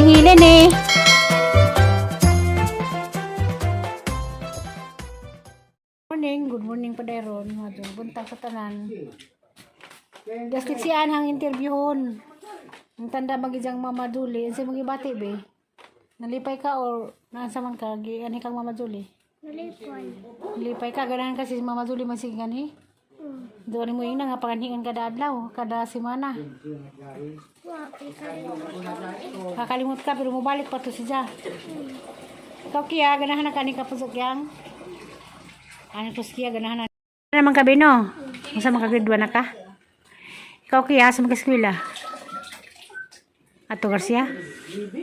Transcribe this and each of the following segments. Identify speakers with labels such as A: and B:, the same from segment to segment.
A: Hinahilin eh. Morning, good morning pa ron. Mga buntag sa tanan. Gastik siyan hang interviewon. Ang tanda magijang Mama Julie. Unsa magibati be? Nalipay ka or naansa man ka gi ani kang Mama Julie?
B: Nalipay.
A: Nalipay ka ganahan kasi si Mama Julie man sige gani. Doon mo ingna nga panganhian kada adlaw, kada semana.
B: Wa, ikalimot.
A: Kakalimot ka pero mobalik pa to siya. Ikaw kiya ganahan na kani ka pusok yang. Ano to siya ganahan na. Naman ka Bino? Unsa man ka grade 1 na ka? Ikaw kiya sa mga eskwela? Ato Garcia?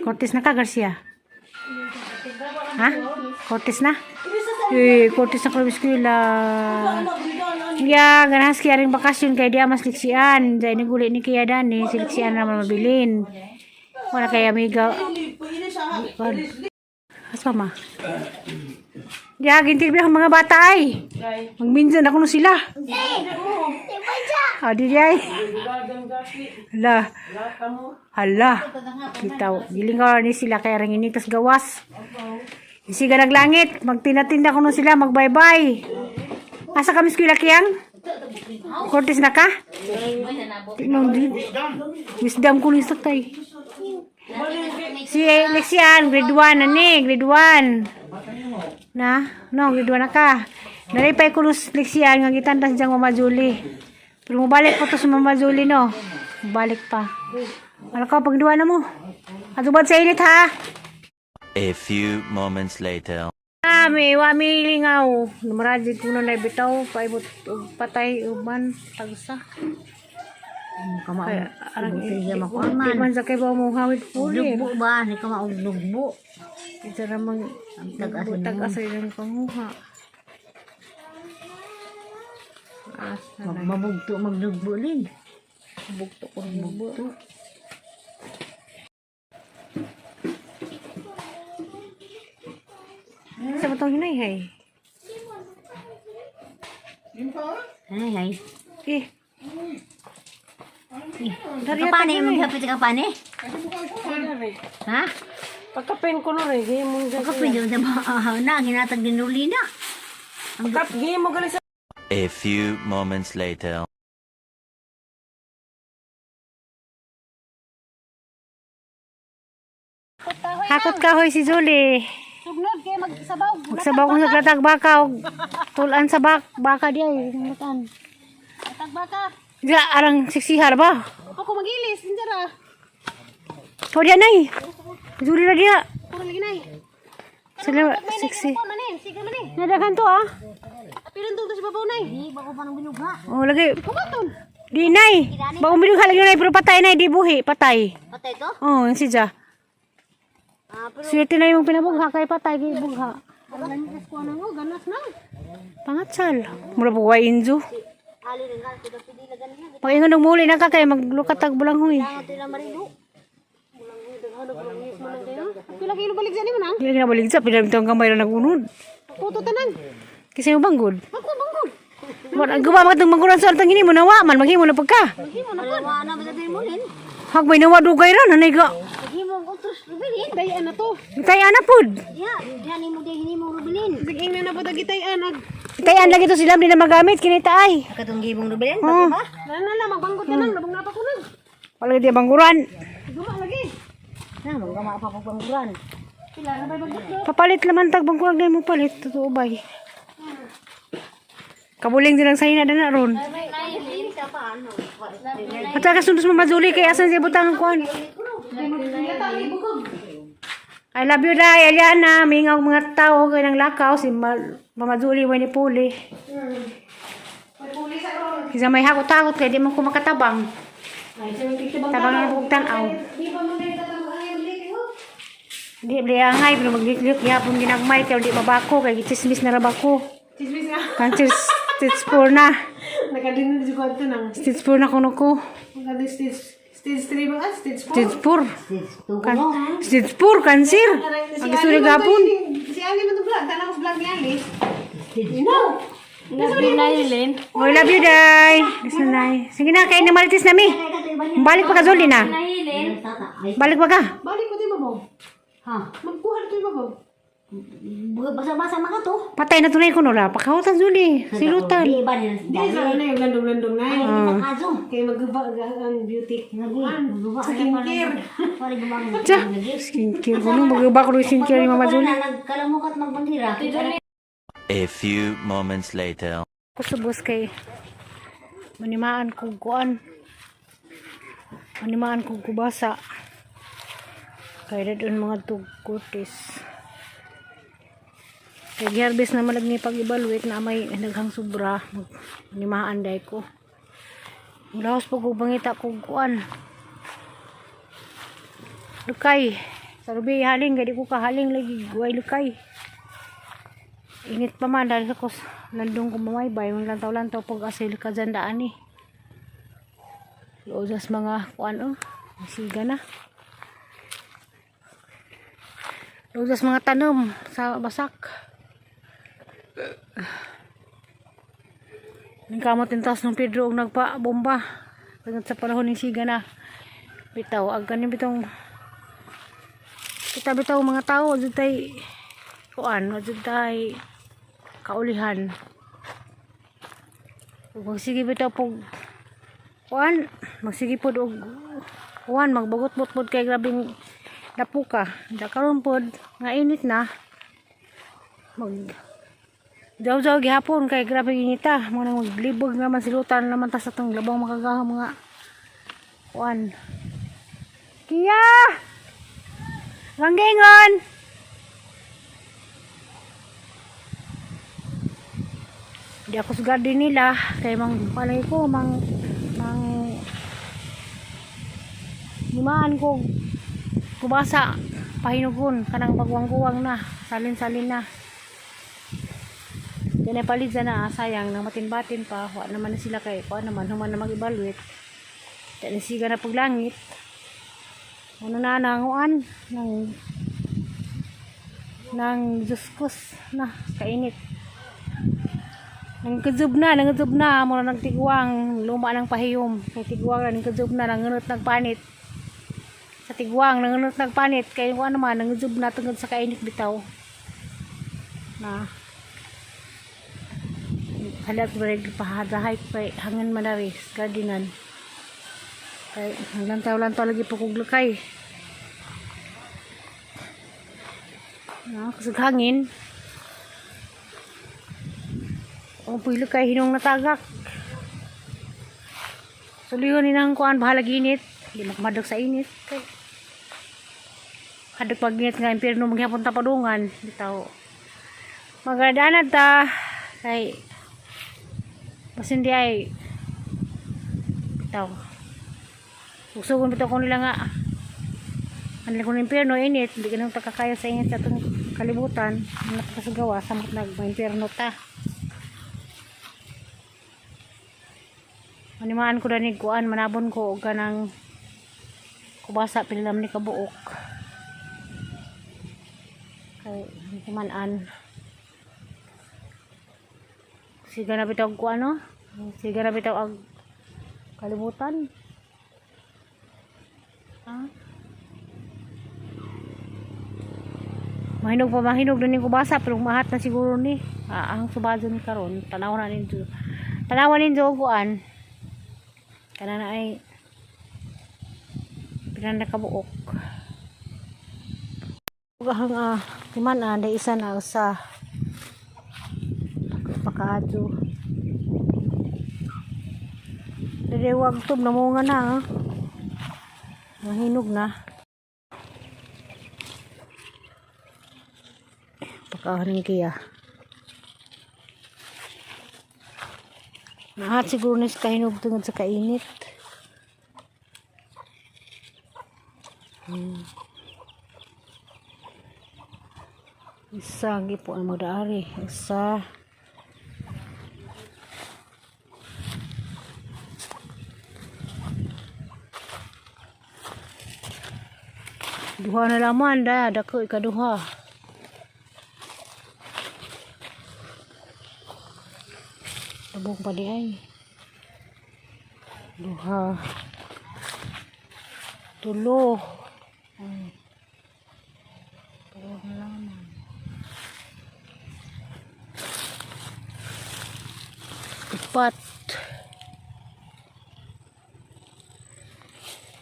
A: Cortez na ka Garcia? Ha? Cortez na? Eh, Cortez na ka eskwela. Ya, ganahan siya rin bakasyon kay di mas liksian. Dahil niguli ni Kiya Dani, siliksian naman mabilin. Wala kay amiga. Asa ma? Ya, gintilbi ang mga bata ay. Magminsan ako no sila. Ah, di ay. Hala. Hala. Kita, giling ka ni sila kaya ring initas gawas. Isiga naglangit, magtinatinda ko no sila, magbaybay. Asa kami eskwela kiyang? Cortez na ka? Tingnan di. Wisdom ko ni sa tay. Si Lexian, grade 1 na ni, grade 1. Na, no, grade 1 na ka. Nalipay ko nus Lexian nga gitandas diyang Mama Julie. Pero mabalik po to sa Mama Julie, no. Balik pa. Ano ka, pagduwa na mo. Atubad sa init, ha?
C: A few moments later.
A: Ah, may wa may lingaw. Numarajig ko na naibitaw, paibot og patay uban tagsa. Kaya arang di man sa kay ba mo hawid puli.
D: Lugbo ba? Hindi ka maulugbo.
A: Ito ramang tag-asa ng panguha. Asa na
D: Mabugto, maglugbo lin.
A: bugto ko ng bugto. Sa batong hinay hay.
D: Ay, ay.
A: Eh.
D: Kapane, maghapit ka pane? Ha?
E: Pagkapin ko no rin, gihimo mo
D: Pagkapin dyan sa mga na, hinatag din uli na.
E: Kap, gihimo gali sa
C: A few moments later.
A: Hakot kahoy si Julie.
B: Sugnod kay magsabaw.
A: Magsabaw kong sa latag baka og tulan sa bak baka di ay latan.
B: Latag baka.
A: Diya arang siksihar ba?
B: Ako magilis, hindi ra.
A: Kau diya nay. Julie na diya.
B: Puro lagi nay.
A: Sila siksi.
B: Ko manin, sige manin.
A: Nadaghan to ah.
B: Apilon tong sa babaw nay.
D: Hindi, bako pa ng binugha.
A: Oh lagi.
B: Kumaton.
A: Di nay. Bagong binugha lagi nay pero patay nay di buhi patay.
D: Patay to?
A: Oh, yung siya.
D: Ah, pero
A: Swerte na yung pinabugha kay patay kay bugha.
B: Ganas ko na ngo, ganas na.
A: Pangatsal. Mura po way injo.
D: ali rin ka, kuda pili na ganyan.
A: Paingon og muli na ka kay maglukat tag bulang huy.
D: Ito yung marilo.
B: Pila kilo balik sa nimo nang?
A: Di na balik sa pinabitong gamay ra nagunod.
B: Puto tanan.
A: Kasi mo banggod.
B: Ako banggol.
A: Wala guba matong bangguran sa altang hini mo nawa man maghimo na pagka.
D: Wala na ba tayo mo lin?
A: Hagbay nawa dugay ra nanay ga.
D: Maghimo ang utros rubilin.
B: Dayan na to.
A: Bitay ana pud.
D: Ya, diyan mo din hinimo rubilin.
B: Biging na na po dagitayan ag.
A: Bitayan lagi to sila di na magamit kini taay.
D: Katong gibong rubilin,
A: Oh,
D: bago ba?
B: Na na na magbanggot tanan, nabang na pa ko nang.
A: wala di bangguran.
B: Guma lagi.
D: Na, manggama pa ko bangguran.
B: Pila na bay banggot do.
A: Papalit laman tag bangguran dai mo palit totoo bay. Kabuling din ang sahina na ron. At saka sundos mo mazuli kay asan siya butang ang kuan. I love you dai Aliana, mingaw mga tao kay nang lakaw si Mama Julie way ni Puli. Kisa may hakot-hakot kay di man ko makatabang. Tabang na bug tan-aw.
B: Di pa man dai tatang ay magliki ho.
A: Di bli angay pero magliklik gyapon ginagmay kay di mabako kay gitsismis na ra bako.
B: Chismis nga.
A: Cancer stage 4 na.
B: Nakadin na jud ko adto nang.
A: Stage 4 na kuno ko.
B: Nakadin stage stage 3 ba? Ah, stage 4.
A: Stage 4. Stage 4 cancer. Ang gusto ni gapon.
B: Si Ali man to vlog, tanang vlog ni Ali. You know.
A: Oh, I love you, Day. Gusto na. Sige na, kain na marites na mi. Balik pa ka, Zoli na. Balik pa ka.
B: Balik ko di ba mo?
D: Ha.
B: Magkuha na ito yung babaw.
D: Basa-basa mga to.
A: Patay na tunay ko no la. Pakahutan Julie. Silutan.
D: Di ba rin?
B: Di, sa na yung landong-landong na yun.
D: Kaso.
B: Kaya mag-guba ang beauty.
D: Skincare.
A: Tsa. Skincare ko no. Mag-iba ko ng skincare ni Mama Julie.
D: Nagkalamukat magbandira.
C: A few moments later.
A: Kusubos kay manimaan kog kuan. Manimaan kog kubasa. Kay dadon mga tugkutis. Kay giharvest na malag ni pag-evaluate na may naghang sobra, manimaan day ko. Mulaos po kog bangita kog kuan. Lukay. Sa rubi haling, gadi ko kahaling lagi guay lukay. Init pa man dahil sa kos landong ko mamaybay mga lantaw-lantaw pag asil ka dyan daan eh. Lodas mga kuan oh. Siga na. Lodas mga tanom sa basak. Ning kamot intas ng Pedro og nagpa-bomba. Tungod sa panahon ng siga na. Bitaw ag kanin bitong kita bitaw mga tao jud tay kuan jud tay kaulihan. Ug magsige bitaw pog kuan, magsige pod og kuan magbagot-bot pod kay grabing napuka. Da karon pod nga init na mag Jaw-jaw gihapon kay grabe inita. Mga nang maglibog naman silutan naman ta sa tong labong makagaha mga kuan. Kia! Ranggengon! Di ako sa garden nila kay mang palay ko mang mang limaan ko kubasa pahinugon kanang bagwang-guwang na salin-salin na. Diyan ay palit na, ah, sayang nang matinbatin pa wa naman na sila kay kuan naman human na mag-evaluate. Dahil siga na paglangit. Ano na nanguan ng ng Diyos kos na kainit. Nang kajub na, nang na, mura nagtigwang, luma ng pahiyom. Kay tigwang na, nang kajub na, nangunot nagpanit. Sa tigwang, nangunot nagpanit. Kay kung ano man, nangujub na tungod sa kainit bitaw. Na. Halat ba rin pahadahay kay hangin manari, gardenan. Kay lantaw-lantaw lagi po kog lukay. Na, kasag hangin. O pwilo kay hinong natagak. Suliyon ni nang kuan bahala init. Di makamadok sa init. Kay hadok pag init nga impierno maghapon ta padungan. Bitaw. Magadanad ta kay basin di ay bitaw. Susugon bitaw ko nila nga kanila kung impierno init, hindi ka nang takakaya sa init sa atong kalibutan. Nakakasagawa sa mga nag-impierno ta. Manimaan ko danig kuan manabon ko og kanang kubasa pila man ni kabuok. Kay kumanan. Siga na bitaw kuan no? Siga na bitaw ang kalibutan. Ha? Mahinog pa mahinog na ni kubasa pero mahat na siguro ni. Ah, ang subado ni karon tanaw na ninyo. Tanawan ninyo og kuan. Kana na ay pila na kabuok. Ugahang timan ah, isa na usa pakaadyo. Dede wag tub namunga na ah. Mahinog na. Pakahanin kaya. Nahat siguro na sa kahinog tungod sa kainit. Isa, gipo ang magdaari. Isa. Duha na laman da, dako ikaduha. Tabong pa di ay. Duha. Tulo. Ay.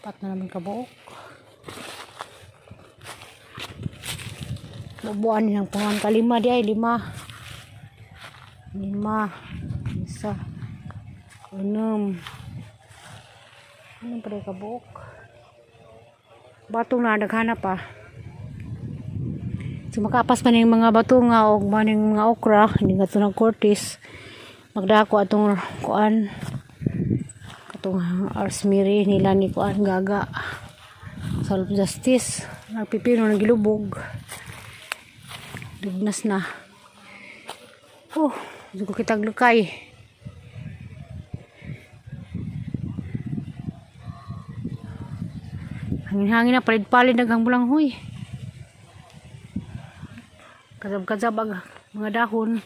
A: Apat na naman kabuok. Bubuan ng pangan kalima di ay lima. Lima. Isa. Enam. Anong pala kabuok? Batong na naghanap pa. So makapas man yung mga bato nga og maning mga okra, hindi nga to ng cortis. Magdako atong kuan katong arsmiri nila ni kuan gaga. Self justice nagpipino ng gilubog. Dugnas na. Oh, hindi ko kitag lukay. Hangin-hangin na, palid-palid naghang bulang huy. Kazab-kazab ang mga dahon.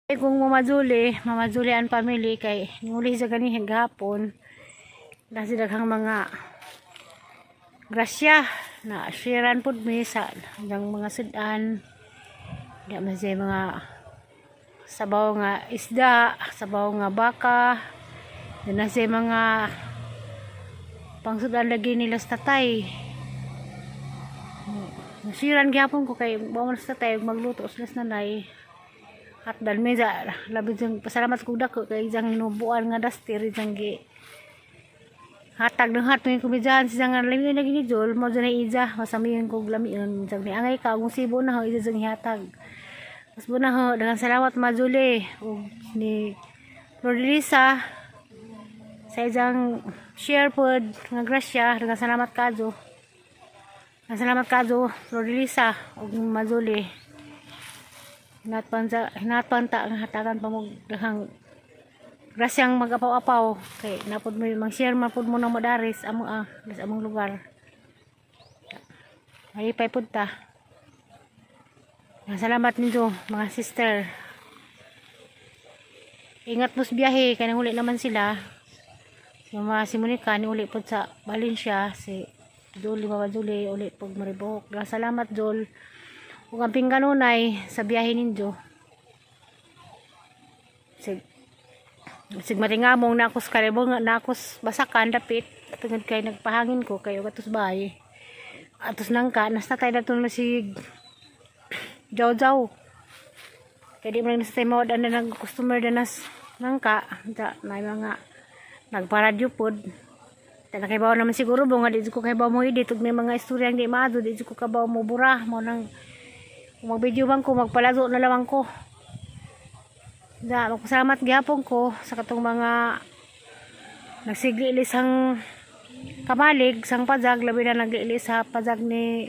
A: Eh, kung Mama Julie, Mama Julie ang family kay nguli sa ganihin gahapon. Nasi daghang mga grasya na sharean pud mi sa hanggang mga sudan. Di man siya mga sabaw nga isda, sabaw nga baka. Di na siya mga pangsudan lagi nila sa tatay. Nasiran gyapon ko kay bawal sa tatay magluto sila sa nanay. At dal meza labi jang pasalamat ko dako kay jang hinubuan nga dastir jang gi hatag ng hat ng kumijahan si jang lami na gini jol mo jang ija masamiyon ko lamion jang ni angay ka kung sibo na ho ija jang hihatag. Mas bu na ho daghang salamat Majuli ug ni Rodelisa sa ijang share pod nga grasya. Daghang salamat kadyo. Daghang salamat kadyo Rodelisa ug Majuli. Hinatpan ta nga hatagan pa mo daghang grasyang magapaw-apaw kay napod mo mang share man pod mo nang madaris among sa among lugar. Malipay pod ta. Salamat ninyo mga sister. Ingat mo sa biyahe kay nanguli naman sila. Si Mama si Monica ni uli pod sa Valencia, si Julie, Mama Julie uli pod Maribohok. Salamat Jol. Ug ang pingganunay sa biyahe ninyo. Sig sig matingamong nakos karebo nga nakos basakan dapit tungod kay nagpahangin ko kay atos bahay. Atos nangka nasta tayo dato na si Jaw Jaw. Kaya di mo lang nasa tayo mawad na nag customer na nas nangka da na mga nagparadyo pod. Ta nakaibaw naman siguro bo nga di ko kaibaw mo edit ug may mga istorya di maado di ko kabaw mo bura mo nang kung mag-video bang ko magpalazo na lamang ko. Da, magpasalamat gihapon ko sa katong mga nagsigli sang kamalig sang pajag, labi na nagli sa pajag ni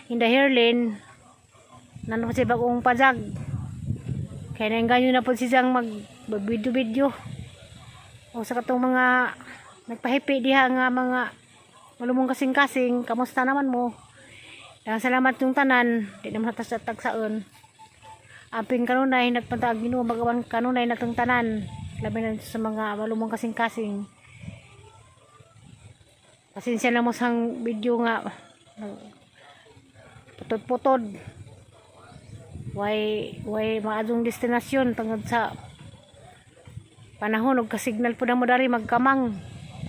A: Inda Herlin. Nano kasi bagong pajag. Kaya nainganyo na po siyang mag video video. O sa katong mga nagpahipi diha nga mga malumong kasing-kasing, kamusta naman mo? Daghang salamat yung tanan, di naman ta sa tagsaon. Aping kanunay nagpantag Ginoo magawan kanunay natong tanan, labi na sa mga malumong kasing-kasing. Pasensya na mo sang video nga putod-putod. Way maadong destinasyon tungod sa panahon ug ka-signal po na mo dari magkamang.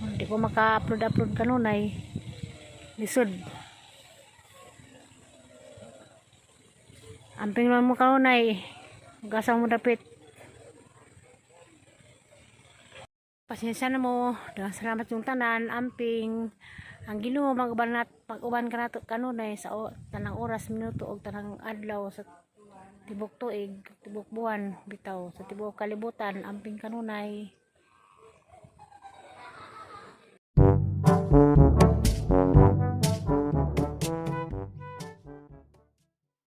A: Hindi ko maka-upload-upload kanunay. Lisod. Amping man mo kanunay. Magasa mo dapit. Pasensya na mo. Daghang salamat yung tanan. Amping. Ang Ginoo mag-uban nat pag-uban kanato kanunay sa tanang oras, minuto ug tanang adlaw sa tibok tuig, tibok buwan, bitaw sa tibuok kalibutan. Amping kanunay.